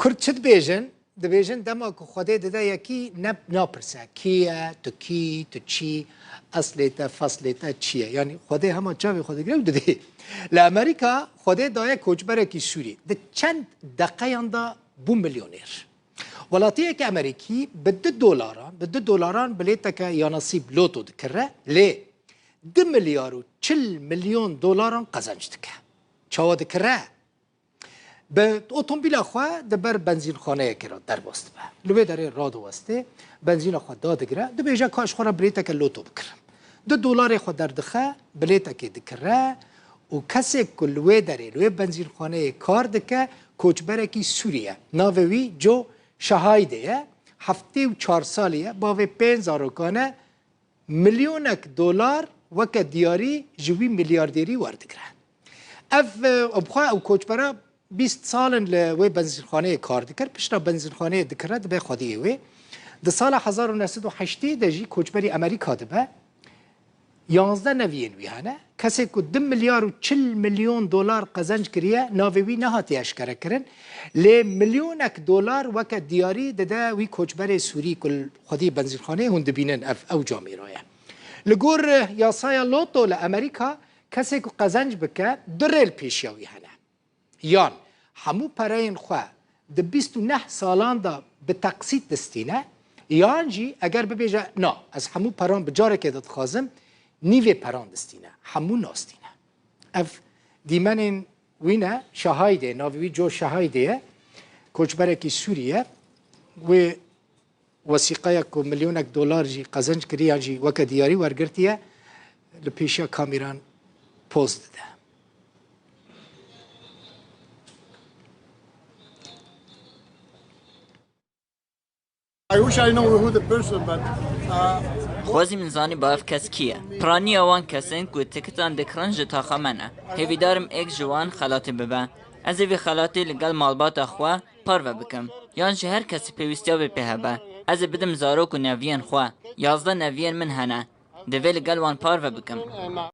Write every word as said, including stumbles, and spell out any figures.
Kurd çi dibêjin? Dibêjin dema ku Xwedê dide yekî ne, napirse, kî ye, tu kî, tu çî, eslê te, feslê te çi ye? Yanî Xwedê hema çavê xwe digire û didê. Li Amerîka Xwedê daye koçberekî Sûrî. Di çend deqeyan de bû milyoner. Welatiyeke Amerîkî bi du dolaran, bi du dolaran bilêteke ya nesîb loto dikire, lê du milyar û çil milyon dolaran qezenc dike. Çawa dikire? Bi otomobîla xwe di ber benzînxaneyekê re derbas dibe. Li wê derê radiwestê, benzîna xwe dadigire, dibêje ka ji xwe re bilêteke loto bikirim. Du dolarê xwe derdixe, bilêtekê dikire û kesê ku li wê derê, li wê benzînxaneyê kar dike, koçberekî Sûrî ye. Navê wî Joe Şahaydê ye, heftê û çar salî ye, bavê pênc zarokan e, milyonek dolar weke diyarî ji wî milyardêrî werdigire. Ev, e, bi xwe ew koçbera bîst sal in li wê benzînxaneyê kar dikir. Pişta benzînxaneyê dikire dibe xwediyê wê. Di sala hezar û neh sed û heştê de jî koçberî Amerîka dibe. Yanzdeh neviyên wî hene. Kesê ku du milyar û çil milyon dolar qezenc kiriye, navê wî nehatiye eşkere kirin. Lê milyonek dolar weke diyarî dide wî koçberê Sûrî ku li xwedî benzînxaneyê hûn dibînin ev, ew camêra ye. Li gor, eh, yasaya loto li Amerîka kesê ku qezenc bike du rê li pêşiya wî hene. Yan hemû pereyên xwe di bîst û neh salan de bi teqsît distîne, yan jî eger bibêje, na, ez hemû peran bi carekê de dixwazim, nîvê peran distîne, hemû nastîne. Ev dîmenên wî ne, Şahaydê, navê wî Joe Şahaydê ye, koçberekî Sûrî ye. Wê wesîqeya ku milyonek dolar jî qezenc kiriye yan jî weke diyarî wergirtiye, li pêşiya kamîran poz dide. I wish I know who the person, but, uh, Xwezî min zanî ba ev kes kî ye. Piraniya wan kesên ku tikitan dikirin ji taxa me ne. Hêvîdarim êk ji wan xelatê bibe. Ez ê vî xelatê li gel malbata xwe parve bikim. Yan jî her kesî pêwîstiya wê pê hebe. Ez ê bidim zarok û neviyên xwe. Yazdeh neviyên min hene. Divê li gel wan parve bikim.